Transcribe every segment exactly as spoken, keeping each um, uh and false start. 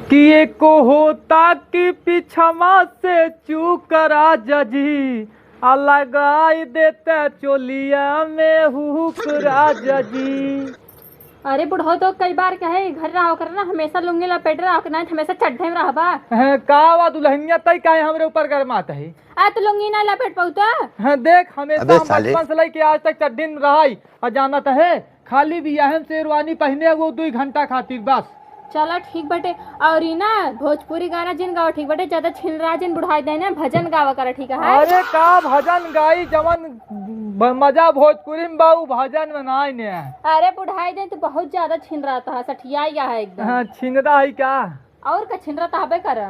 कि एको होता कि पिछवा से चूक राजा जी, आ लगाई देते चोलिया में हुक राजा जी। अरे बुढ़ऊ, तो कई बार कहे, घर रहा कर ना, हमेशा लुंगी लपेट रहा कर, नहीं तो हमेशा चड्ढे में रहबा। हैं, का वा दुल्हनिया, तई काहे हमरे ऊपर गरमात है? आ, तो लुंगी ना लपेट पाऊ तो? हाँ, देख, हमेशा अबे हम साले। बचपन से लेके आज तक चड्ढी में रहाई, और जानत है, खाली बियाहे में शेरवानी पहिने वो दुई घंटा खातिर बस। चला ठीक बटे। और ई ना भोजपुरी गाना जिन गावा ठीक बटे, ज्यादा छिनरा जिन बुढ़ाई दे ना, भजन गावा करा ठीक है। अरे का भजन गाई, जवन ब-, मजा भोजपुरी में बा, उ भजन में नाई ने। अरे बुढ़ाई दे तो बहुत ज्यादा छिनरा है, सठिया गया है एकदम। हाँ, छिनरा है का? और का छिनरा तो हबे करा।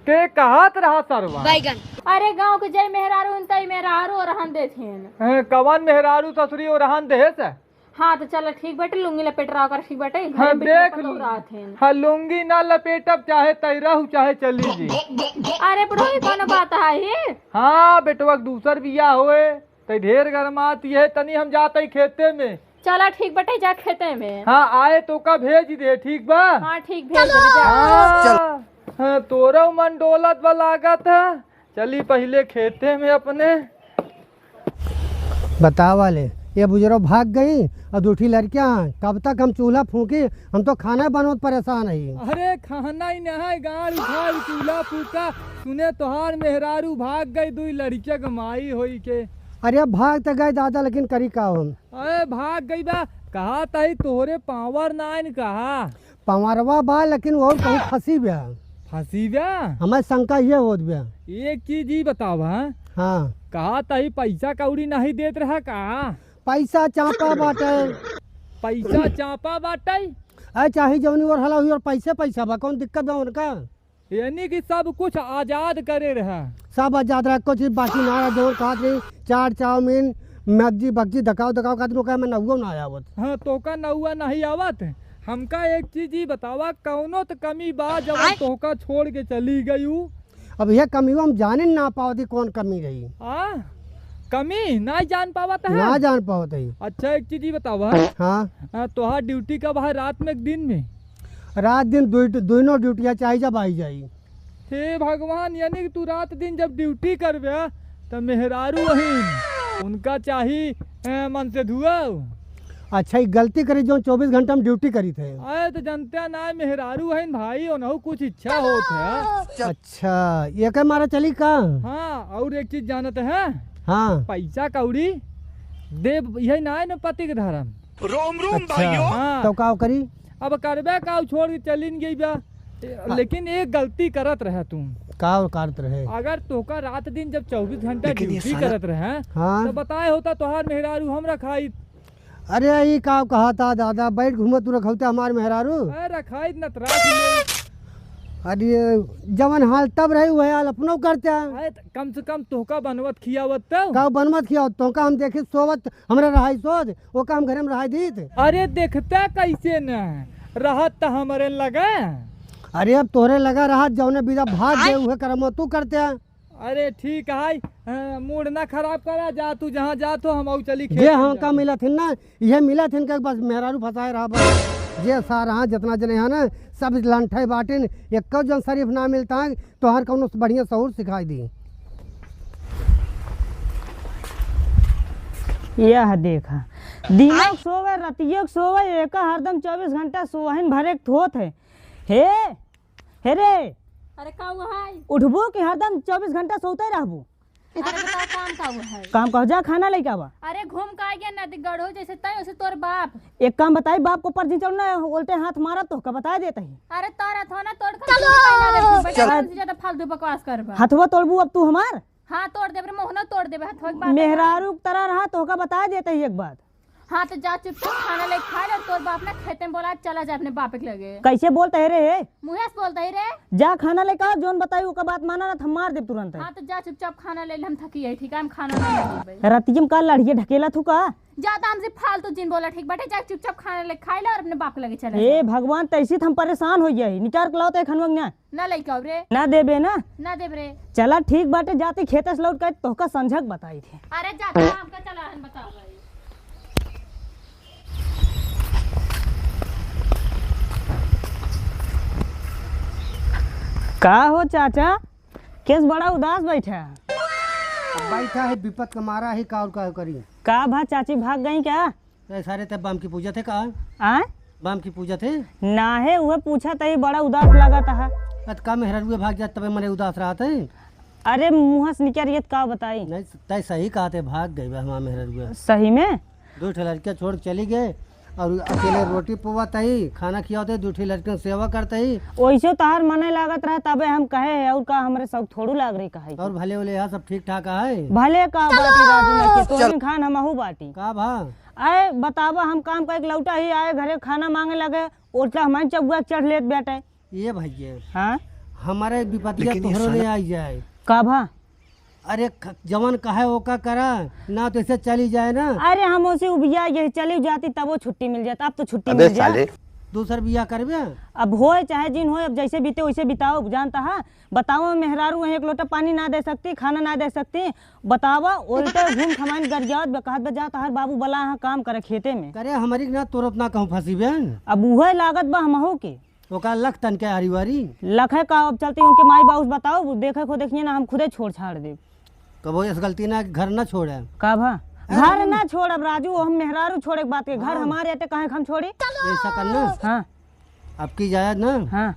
के कहत रहा सरवा? बैगन। अरे गाँव के जय मेहरारू उनता ही मेहरारू और रहन देथिन। हैं, कवन मेहरारू ससुरी और रहन देहे से? हाँ, तो चल, ठीक बाटे, लुंगी लपेट रहा कर, ठीक बाटे, घर हाँ, में बिटिया देख पतोह लू। रहत हैं। हाँ, लुंगी ना लपेटब, चाहे तैरहु, चाहे चली जी। अरे बुढ़ऊ, ई कौन बात है ये? हाँ, बेटवा के दूसर बियाह होए, तै ढेर गरमात ये, तनी हम जात ही खेते में। चला, ठीक बाटे, जा खेते में। हाँ, आए तो का भेज दे, ठीक बा? हाँ, ठीक, भेज दे, जा। हाँ, चल। हाँ, तोरो मन डोलत बा लागत है, चली पहिले खेते में अपने। बतावा ले, ये बुजुर्ग भाग गई और दूठी लड़कियां, कब तक हम चूल्हा फूंकी, हम तो खाना बनवत परेशान हई। अरे खाना ही ना है, गाड़ उठाई, चूल्हा फूका, सुने तोहार मेहरारू भाग गई, दुई लड़किया के माई होई के। अरे भाग तो गए दादा, लेकिन करी का हम? अरे भाग गई बा, कहा तही तोहरे पावर नाइन कहा। पंवरवा बा, लेकिन वो कहूँ फंसी बा। फंसी बा? हमें शंका ये होत बा। एक चीज ही बतावा। हाँ। कहा तही पैसा कौड़ी नहीं देत रहा का? पैसा चापा बाटे। पैसा चापा बाटे? अरे चाहे जौनी ओर हला हुई और पैसे पैसा बा, कौन दिक्कत बा उनका? यानी कि सब कुछ आजाद करे रहा। सब आजाद रहा, कुछ बाकी ना रहा, जौन खात रही, चाट, चाउमीन, मगजी, बगजी, दकाव, दकाव खातिर ओका में नौवा ना आवत। हाँ, तोका नौवा नहीं आवत। हमका एक चीज ही बतावा, कौनो तो कमी बा जब आय। तोका छोड़ के चली गई उ? अब ये कमियो हम जाने ना पावत ही कौन कमी रही। आ? कमी ना जान पावत है? ना जान पावत है। अच्छा, एक चीज ही बतावा। हाँ। आ, तोहार ड्यूटी कब है, रात में कि दिन में? रात दिन दुई, दोनों ड्यूटियाँ चाहे जब आई जाई। हे भगवान, यानी कि तू रात दिन जब ड्यूटी करबे, त मेहरारू अहिन, उनका चाही, ए, मन से धुआओ। अच्छा, ई गलती करी जो चौबीस घंटा में ड्यूटी करी थे। अरे, तो जनते ना, मेहरारू अहिन भाई, उनहु कुछ इच्छा होत है। अच्छा, ये के मारा चली का? हाँ, और एक चीज जानत है? हाँ। पैसा कौड़ी देब, यही ना है ना पति के धर्म। रोम रोम अच्छा, भाइयों। हाँ। तो का करी? अब करबे का, छोड़ के चलिन गई बा। ए, हाँ। लेकिन एक गलती करत रहे तू। का करत रहे? अगर तोका रात दिन जब चौबीस घंटा लेकिन ये ड्यूटी साला करत रहे, हाँ। तो बताए होता तोहार मेहरारू हम रखाइत। अरे, ई का कहा था दादा, बैठ घूमत तू रखौते हमार मेहरारू। अरे, रखाइत न त रात में। अरे, जवन हाल तब रही, वही हाल अपनो करते हैं। अरे, त कम से कम तोहका बनवत खियावत तो। का बनवत खियावत? तोहका हम देखी सोवत, हमरा रहाई सोच, ओका हम घरे में रहाई दीत। अरे, देखते कैसे न, रहत त हमरे लगे। अरे, अब तोहरे लगा रहत, जौने बिदा भाग गए, आय। उहे करम तू करते हैं। अरे ठीक है, अ, मूड ना खराब करा, जा तू जहाँ जात हो, हम आऊ चली खेत जे में हाँ का जाके। मिलत हिन ना, इहे मिलत हिन के बस मेहरारू फंसाए रहा बस। जे सारा हाँ जितना जने हैं ना, सब लंठे बाटिन, एको जन शरीफ ना मिलता है, तोहर कौनो बढ़िया सहूर सिखाई दी। यह देखा, दिनों के सोवे, रतियों के सोवे, एका हरदम चौबीस घंटा सोहन भरे के थोत है। हे, हे रे, अरे का हुआ है? उठबू कि हरदम चौबीस घंटा सोते रहबू? अरे बताओ काम का हुआ है? काम कहो, जा खाना लेके आवा। अरे घूम का आ गया नदी गढ़ो जैसे तय उसे तोर बाप। एक काम बताई, बाप को पर्ची चढ़ ना उल्टे हाथ मारा तो का बता देता ही। अरे तारा था ना तोड़ कर चलो। चलो। चलो। ज्यादा फालतू बकवास कर बा। हथवा तोड़बू अब तू हमार? हाँ तोड़ देबे रे, मोहनो तोड़ देबे, हथवा के बात है। मेहरारू की तरह रहा तो का बता देता ही एक बात। हाँ, तो जा चुपचाप खाना लेके खा ले, और तोर बाप ना खेते में बोला, चला जा अपने बाप के लगे। कैसे बोलता है रे? मुँहे से बोलता है रे। जा खाना लेके आ, जोन बताई ओकर बात माना ना, तो हम मार देब तुरंत। हाँ, तो जा चुपचाप खाना ले ले, हम थकी है, ठीक है, हम खाना नहीं लेबे। रतिया में का लड़िए ढकेला थू का? ज्यादा हमसे फालतू जिन बोला, ठीक बाटे, जा चुपचाप खाना लेके खा ले और अपने बाप के लगे चला हे जा। भगवान, तैसी तो हम परेशान हो गया है, निकाल के लाओ तो एक हनुआ ना। ना लइका रे। ना देबे ना? ना देब रे। चला ठीक बाटे, जाते खेते से लौट के तोहका संझक बताई थे। अरे जा, तू हमका चला हन बताओ भाई। का हो चाचा, केस बड़ा उदास बैठा है? अब बैठा है, विपत का मारा है, का और का करी? का भा, चाची भाग गई क्या? ए, सारे तब बाम की पूजा थे का? आय? बाम की पूजा थे? ना है, उहे पूछा तही बड़ा उदास लागत है। अत का मेहररुए भाग जात तबे मने उदास रहत है? अरे मुँह से निकल रही है, का बताई? नहीं, तय सही कहा थे, भाग गई बा हमार मेहररुआ। सही में? दो ठे लड़कियाँ छोड़ के चली गए और अकेले रोटी पोवत ही, खाना खियावत ही, दो ठे लड़कियों की सेवा करत ही। ओइसे तहार मने लागत रहा तबे हम कहे है, और का हमरे सब थोड़ू लाग रही कहे। और भले उले यहाँ सब ठीक ठाक है? भले का बाटी राजू नहीं के, तो चल। खान हमहू बाटी। का भा? आए बतावा, हम काम करके लौटा ही आए घरे खाना मांगे लगे, उल्टा हमारे चौबुआ चढ़ लेत बेटे। ये भैया, हाँ? हमारे विपतिया लेकिन ये तोहरो साला ले आई जाए। का भा? अरे ख-, जवन कहे ओका करा, ना तो ऐसे चली जाए ना। अरे हम उसे उबिया ये चली जाती तब वो छुट्टी मिल जाता, अब तो छुट्टी अबे मिल जाए। साले। दूसर बियाह करबे? अब होए चाहे जिन होए, अब जैसे बीते वैसे बिताओ, जानता है? बताओ मेहरारू वहीं एक लोटा पानी ना दे सकती, खाना ना दे सकती, बतावा उल्टे घूम खमान गरियावत बे, कहत बे जा तहार बाबू बला यहाँ काम करे खेते में। करे हमारी ना तोरत ना कहूँ फंसी बे। अब उहे लागत बा हमहू के। ओका लख तन के आरी वारी। लखे का, अब चलती उनके माई बाबू से बताओ, देखे को देखिए ना, हम खुदे छोड़ छाड़ देब। कबो इस गलती ना घर ना छोड़े। का भा? अरे घर हम ना छोड़ब राजू, हम मेहरारू छोड़े के बात के, घर हाँ। हमारे अटे काहे हम छोड़ी? ऐसा करना। हाँ। अब की जायज ना। हाँ।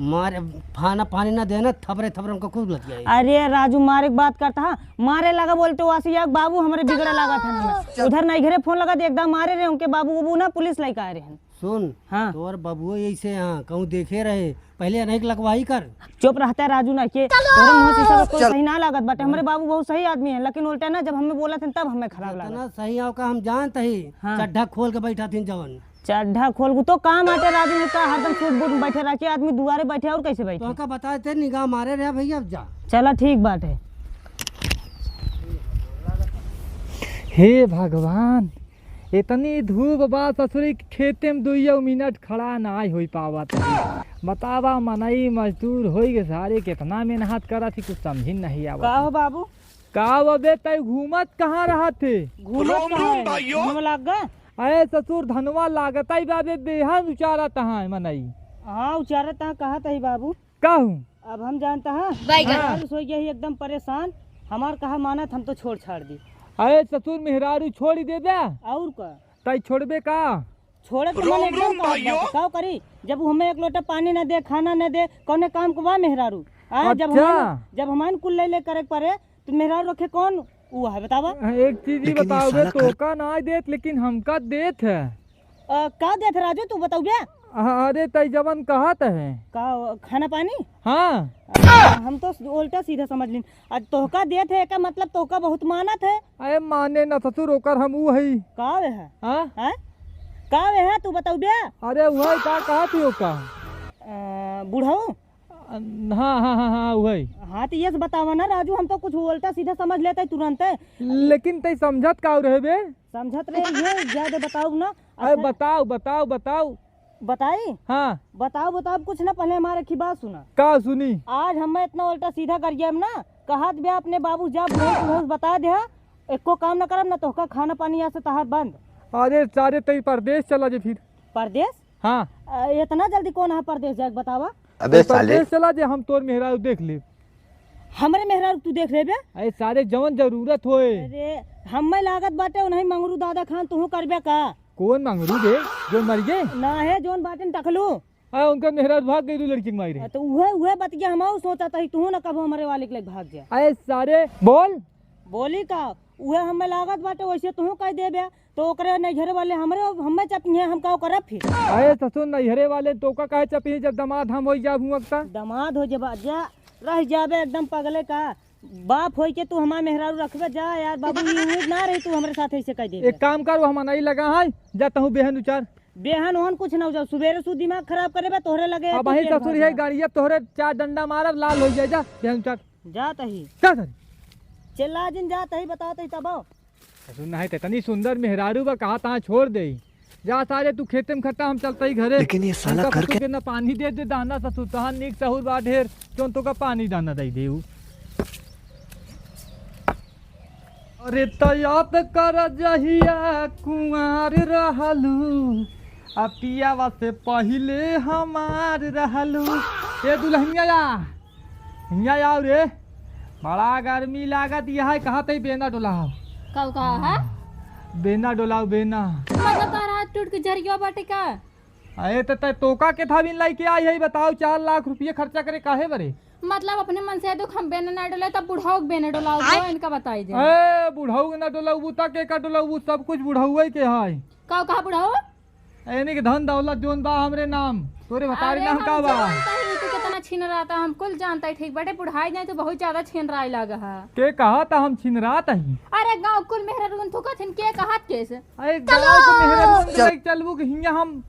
मारे खाना पानी ना देना, थपरे थपरे उनका खूब लग जाए। अरे राजू मारे के बात करता है, मारे लगा बोलते वासी याक बाबू हमरे बिगड़े लागत है ना। उधर नहीं घरे फोन लगा दे, एकदम मारे रहे उनके बाबू, वो ना पुलिस लेके आए रहे हैं। सुन, हाँ। तोर बबुओ ऐसे यहाँ कहूँ देखे रहे, पहले अनेक लगवाई कर। चुप रहता है राजू ना के, तोरे मुँह से सब कोई चल। सही ना लागत बाटे। हमरे बाबू बहुत सही आदमी है, लेकिन उल्टा ना जब हमें बोला थे तब हमें खराब लगा। इतना सही आओ का हम जानते ही, हाँ। चड्ढा खोल के बैठा थी जवन। चड्ढा खोल के तो काम आटे राजू ने का हरदम सूट बूट में बैठे रह के आदमी दुआरे बैठे और कैसे बैठे? तो का बताए थे निगाह मारे रहे भैया, अब जा। चला ठीक बाटे। हे भगवान, इतनी धूप बा ससुरी, खेते में दुइयो मिनट खड़ा नाई होई पावत है। बतावा, मनई मजदूर होई के सारे कितना मेहनत करत ही, कुछ समझी नहीं आवत। का हो बाबू? का हो बे, तै घूमत कहाँ रहत थे? घूमत कहाँ है? घूमे लग गए? अरे ससुर, धनवा लागत ही बा बे, बेहन उचारत है मनई। हाँ, उचारत है, कहत ही बाबू। कहूँ? अब हम जानता है, बैगन। मेहरारू सोई गई एकदम परेशान, हमार कहा मानत हम तो छोड़ छाड़ दी। अरे ससुर मेहरारू छोड़ ही देबे। और का? तई छोड़बे का? छोड़े तो मन एकदम कहत बाटे, का करी? जब वो हमें एक लोटा पानी ना दे, खाना ना दे, कौने काम को बा मेहरारू? आ, जब अच्छा। हमारे, जब हमारे कुल ले ले करे के पड़े, तो मेहरारू रखे कौन? वो है बतावा। एक चीज ही लेकिन ये बताओ बे, साला कर तोका ना देत, लेकिन हमका देत है। अ, का देत है राजू, तू बताऊ बे? अ-, अरे तई जवन कहत है। का, खाना पानी? हाँ। अ, हम तो उल्टा सीधा समझ लीन। अ, तोहका देत है, एका मतलब तोहका बहुत मानत है। अरे माने ना ससुर, ओकर हम ऊ हई। का वे है? हाँ? हैं? का वे है, तू बताऊ बे? अरे वही का कहत ही ओका? अ, बुढ़ऊ? हाँ, हाँ, हाँ, हाँ, वही। हाँ, तो ये से बतावा ना राजू, हम तो कुछ उल्टा सीधा समझ लेते तुरंत। लेकिन तई समझत का रहे बे? समझत रहे, ये ज्यादा बताऊ ना। अरे अच्छा। बताओ, बताओ, बताओ। बताई? हाँ। बताओ, बताओ, कुछ ना, पहले हमारे की बात सुना। का सुनी? आज हमें इतना उल्टा सीधा कर गया ना, कहत बे अपने बाबू जा बुढ़ऊ, बुढ़ऊ बता दे, एको काम ना करब ना, तोहका खाना पानी यहाँ से तहार बंद। अरे सारे, तई परदेश चला जे फिर। परदेश? हाँ। अ, इतना जल्दी कौन है परदेश जाए, बतावा? अबे साले। परदेश चला जे, हम तोर मेहरारू देख लेब। हमरे मेहरारू तू देख लेबे? अरे सारे, जवन जरूरत होए। अरे, हमें लागत बाटे उन्हीं मंगरू दादा खान तू करबे का? कौन मंगरू बे, जो मर गए? ना है, जोन बाटे टकलू। अरे उनका मेहरारू भाग गई, दो लड़की के मारे। तो उहे, उहे बतिया हम सोचत ही, तू ना कबो हमरे वाले के लगे भाग जा। अरे सारे, बोल। बोली का? उहे हमें लागत बाटे, वैसे तू कह देबे। तो ओकरे नैहर वाले हमरे, हमें चपिहे, हम का करब फिर? अरे ससुर, नैहरे वाले तोका काहे चपिहे, जब दामाद हम होई जाब हुआं का? दामाद हो जब जा, रह जाबे एकदम पगले का। बाप होई के तू हमार मेहरारू रखबे, जा यार बाबू, ये उम्मीद ना रही तू हमरे साथ ऐसे कह देबे। एक काम कर, वो हमार नहीं लगा है, जा तहूँ बेहन उचार। बेहन ओहन कुछ ना हो जाओ, सुबेरे सु दिमाग खराब करे बे तोहरे लगे अब तू वही तेल ससुर भर है जा। गाड़िया तोहरे चार डंडा मारब, लाल हो जाए, जा बेहन उचार। जात ही। जा सारे। चिल्ला जिन जात ही, बताओ तही तब आओ। सुन, नहीं तो इतनी सुंदर मेहरारू बा, कहा तहाँ छोड़ दे। जा सारे, तू खेते में खट्टा, हम चलते ही घरे। लेकिन ये साला उनका कर ससुर के ना पानी दे दे, दाना ससुर, तहाँ नीक सहूर बा ढेर, जोन तोका पानी दाना दे दे उ। अरे त याद कर जहिया कुंवार रहलू, आ पियावा से पहिले हमार रहलू। ए दुल्हनिया या, हियाँ आओ रे, बड़ा गर्मी लागत यह है, कहा तई बेना डोलाओ। का कहा है? बेना डोलाओ, बेना। मतलब तोहरा हाथ टूट के झरिया बाटे का? अरे त तै तोका के था बिन लाइके आई है, बताओ, चार लाख रुपये खर्चा करे काहे बरे? मतलब अपने मन से दुख हम बेना ना डोले, तब बुढ़ाऊ के बेना डोलाओ, आय। तो इनका बताई दे। ए, बुढ़ाऊ के ना डोलाऊ, तक के का डोलाऊ, सब कुछ बुढ़ाऊ के है। का कहा बुढ़ाऊ? यानी कि धन दौलत जोन बा हमरे नाम, तोरे बतारी अरे, नाम हम का बा? जानता ही तू कितना छिनराता, हम कुल जानता ही ठीक बाटे, बुढ़ाई जाए तो बहुत ज्यादा छिनराए लागा है। के कहा था हम छिनरात ही? अरे गाँव कुल मेहरारून थूकत हिन, के कहत केस? अरे गाँव के मेहरारून के चल। लेके चलबू कि हियाँ हम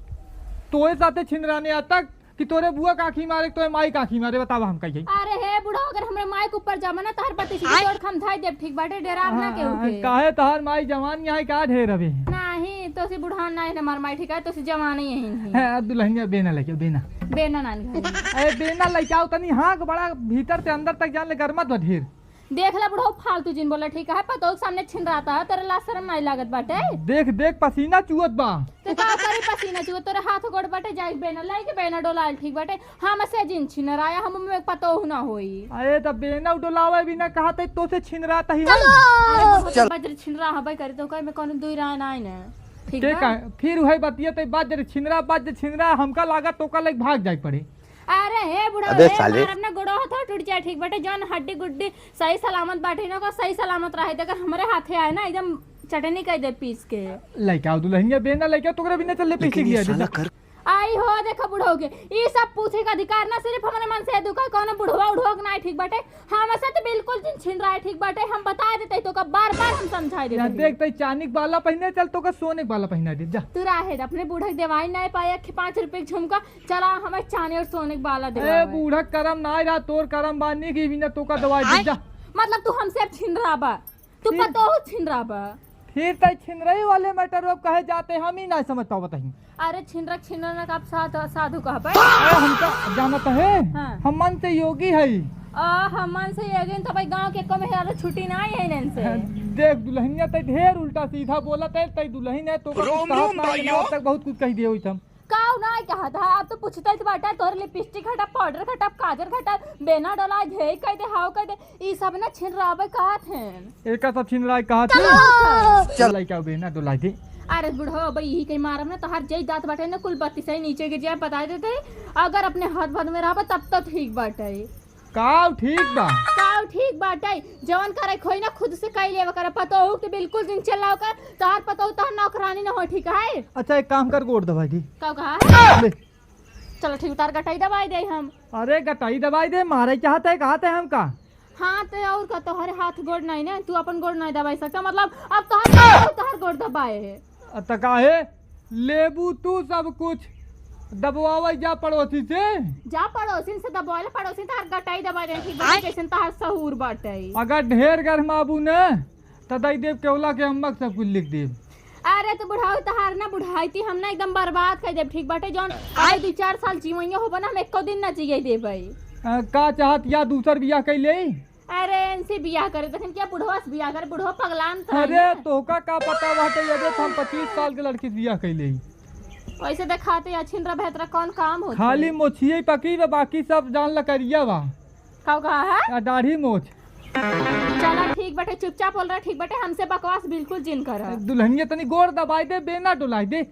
तोरे साथे छिनराने आज तक कि तोरे बुआ का आँखी मारे, तोरे माई का आँखी मारे, बतावा हम कहिए। अरे हे बुढ़ा, अगर हमरे माई के ऊपर जामा ना, तोहर पति से आय। तोड़ खम धाई देब, ठीक बाटे, डेराब ना केहू के। काहे तोहार माई जवान यहाँ का ढेर हवे? नाही, तो से बुढ़ान नाही हमार माई, ठीक है, तो से जवान ही यही नहीं। है, अब दुल्हनिया बेना लेके, बेना। बेना नान घर। अरे बेना लेके आओ तनी, हाँ, बड़ा भीतर से अंदर तक जान ले, गरमत बा ढेर। देख ला बुढ़ऊ, फालतू जिन बोला, ठीक है, पतोह के सामने छिनराता है, तेरे लाज शरम नाही लागत बाटे? देख, देख, पसीना चुअत बा। तो का करी पसीना चुअत, तोरे हाथ गोड़ बाटे, जाए बेना, लाइके बेना डोलाल, ठीक बाटे, हमसे जिन छिनराया, हम में पतोह ना होई। अरे, त बेना डोलावे बिना कहा तई तो से छिनरात ही है। अरे, बहुत चल। बज्र छिनरा हबे करे, तो कहे में कौनो दुई राय नाही ना, ठीक के बा? का? फिर वही बतिया तई बाज रे छिनरा, बाज रे छिनरा, हमका लागत तोका लेके भाग जाए पड़े। अरे हे बुढ़ा, अबे हे साले। मार अपना गोड़ो हाथ टूट जाए, ठीक बाटे, जौन हड्डी गुड्डी सही सलामत बाटे ना, ओकर सही सलामत रहे, अगर हमरे हाथे आए ना, एकदम चटनी कर दे पीस के। लइका आओ दुल्हनिया बेना, लइका तोकरा बिना चलले पीछे लेकिन ये गया साला दीदा। कर आई हो, देखो बुढ़ऊ के, ई सब पूछे का अधिकार ना सिर्फ हमरे मन से दुखा, कौनो बुढ़वा उढ़वा के ना ठीक बाटे, हमसे तो बिल्कुल जिन छिनराए, ठीक बाटे, हम बता देते तो का बार बार हम समझाए देते यार हैं। देख, तई चांदी के बाला पहिने, चल तोका सोने के बाला पहिना दे, जा। तू राहे दे, अपने बूढ़ा के देवाई ना पाए, पाँच रुपए के झुमका, चला, हमें चांदी और सोने के बाला ए, देवावे। बूढ़ा करम ना रहा, तोर करम बानी की बिना तोका दवाई दे, आय। जा। मतलब तू हमसे अब छिनरा बा, तू फिर? पतोहू छिनरा बा। फिर तई छिनरई वाले मैटर अब कहे जाते, हम ही ना समझ पावत हई। अरे छिनरा, छिनरा ना का आप साधु, साधु कहबे? अरे हमका जानत है, हाँ। हम मन से योगी हई। आ, हम मन से योगी तो भाई गांव के कम है, छुट्टी ना आई है इनसे। देख दुल्हनिया तई ढेर उल्टा सीधा बोलत है, तई दुल्हन है तो रोम रोम भाइयों। तक बहुत कुछ कह दिए हुई हम। काऊ नाही कहत ह, अब तो पूछते ही बाटे, तोहर लिपस्टिक हटा, पाउडर हटा, काजर हटा, बेना डोलाए, ढेई कह दे, हाव कह दे, ई सब ना छिनरावे कहत हैं। एका सब छिनराए कहत हैं। चलो। चल लइका बेना डोलाए दे। अरे बुढ़ो, अब यही कहीं मारब ना, तोहर जई दांत बाटे ना, कुल बत्ती से नीचे गिर जाए, बताई देते। अगर अपने हाथ भर में रहबे तब तो ठीक बाटे। काव ठीक बा। काव ठीक बाटे, जवन करे खोई ना खुद से कई लेवा करे, पतोहू के बिल्कुल जिन चिल्लाओ कर, तोहार पतोहू तोहार नौकरानी ना हो, ठीक है? अच्छा एक काम कर, गोड़ दबाई दे। का कहा है? ले। चलो ठीक, तार गटाई दबाई दे हम। अरे गटाई दबाई दे, मारे चाहते है, कहा थे हमका? हाँ तो और का, तोहरे हाथ गोड़ नहीं ना, तू अपन गोड़ नहीं दबाई सकता, मतलब अब तोहर, तोहर गोड़ दबाए है। अ, त काहे? लेबू तू सब कुछ, दबवावे जा पड़ोसी से। जा पड़ोसिन से दबवाले, पड़ोसिन तहार गटाई दबा दे, ठीक बाटे, आय। जैसन तहार सहूर बाटे। अगर ढेर गरमाबू ने, त दई देब केवला के अम्मा के सब कुछ लिख देब। अरे त बुढ़ाऊ तहार ना बुढ़ाई थी, हम ना एकदम बर्बाद कर देब, ठीक बाटे, जौन आय। अबे दू चार साल जीवइया होबा ना, हम एको दिन ना जिए देबै। अ, का चाहत या दूसर बियाह कर ले? अरे इनसे बियाह करे, देखन क्या बुढ़वा से बियाह करे, बुढ़वा पगलान तो है अरे ना। तोहका का पता बाटे, ये देख हम पच्चीस साल के लड़की से बियाह कैले ही। वैसे देखाते या छिनरा भेतरा कौन काम होता खाली है? मोछिए पकी बा, बाकी सब जान लकड़िया बा। का कहा है? आ दाढ़ी मोछ। चला ठीक बाटे, चुपचाप बोल रहा, ठीक बाटे, हमसे बकवास बिल्कुल जिन कर। दुल्हनिया तनी गोड़ दबाई दे, बेना डोलाई दे।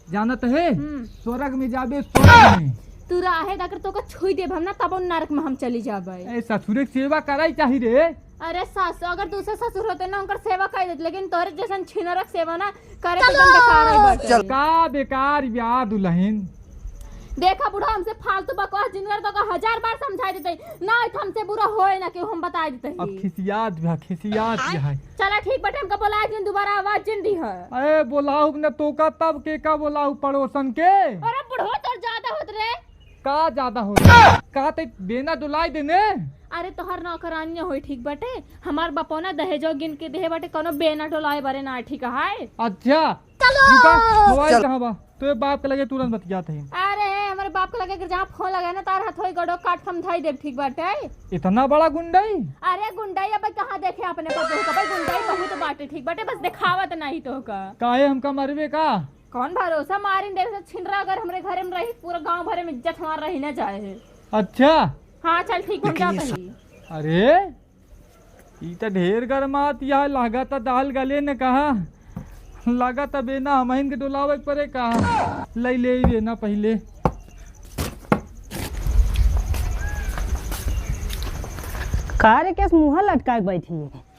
जानत है, हम्म। स्वर्ग में जाबे, स्वर्ग में। तू राहे अगर तोका छुई देब हम ना, तब नरक में हम चली जाबे। ए, ससुरे के सेवा कराई चाही रे। अरे सासु, अगर दूसरे ससुर होते ना, उनकर सेवा कर देते, लेकिन तोरे जैसन छिनरक सेवा ना करे, तो एकदम बेकार है बाटे। चल। का बेकार या दुल्हन? देखा बूढ़ा, हमसे फालतू बकवास जिन कर, तोका हजार बार समझाई देते, ना, हमसे बुरा होए ना केहू, हम बताई देते अब ही। खिसियात भी है, खिसियात भी है। चला ठीक बाटे, हमका बोला जिन, दोबारा आवाज जिन दी है। अरे बोलाऊ न तोका, तब के का बोलाऊ, पड़ोसन के? अरे बुढ़ो तोर ज्यादा होत रे। का ज्यादा होत? का ते बेना डोलाई देने? अरे तोहर नौकरानी होई ठीक बाटे, हमार बपौना दहेजो गिन के देहे बाटे, कोनो बेना डोलाए बारे ना ठीक है। अच्छा, चलो। रुका, मोबाइल चल। कहाँ बा? तोरे बाप के लगे तुरंत बतियात है। अरे, हमारे बाप के लगे अगर जहाँ फोन लगे ना, तार हथोई गोड़ो काट समझाई देब, ठीक बाटे? इतना बड़ा गुंडई? अरे, गुंडई अब कहाँ देखे अपने पतोह का? भाई, गुंडई बहुत बाटे, ठीक बाटे, बस देखावत नहीं तो का। काहे हमका मरबे का? कौन भरोसा मारिन देख से छिनरा, अगर हमरे घरे में रही, पूरा गांव भरे में इज्जत हमार रही ना जाए। अच्छा। हाँ, चल ठीक, हम लेकिन ये जात हई। अरे, ई त ढेर गरमात या, लागत दाल गले न कहा। लागत बे ना हमहिन के डोलावे के परे कहा। लई ले बे ना पहिले। का रे, केस मुँह लटकाए के बैठी है?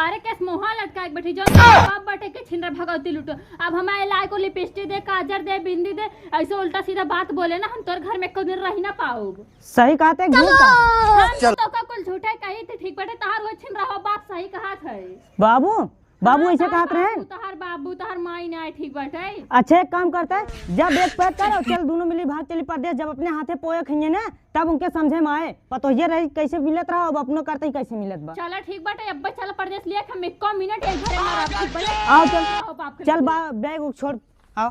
अरे केस मुँह लटकाए के बैठी, जौन बाप बाटे के छिनरा भगवती लूटो। अब हमारे लाए को लिपस्टिक दे, काजर दे, बिंदी दे, ऐसे उल्टा सीधा बात बोले ना, हम तोर घर में एको दिन रही ना पाउब। सही कहते, झूठ कहते। हम चल। तो का कुल झूठे कही थी, ठीक बाटे, तहार वो छिनरा हो बाप सही कहत है। बाबू, बाबू हाँ, ऐसे तहार कहत रहे? बाबू, तहार बाबू, तहार माई ना ठीक बाटे। अच्छा, एक काम करते हैं, जब एक पैक करो, चल दोनों मिली भाग चली परदेस, जब अपने हाथे पोए खइए ना, तब उनके समझे में आए। पतोहिए रही कैसे मिलत रहा, अब अपनो करते ही कैसे मिलत बा। चला ठीक बाटे, अब चल परदेस लिए, हम एको मिनट एक घरे ना रहब, ठीक बाटे? आओ चल। आओ बाप के चल लगे। बा-, बैग उग छोड़, आओ।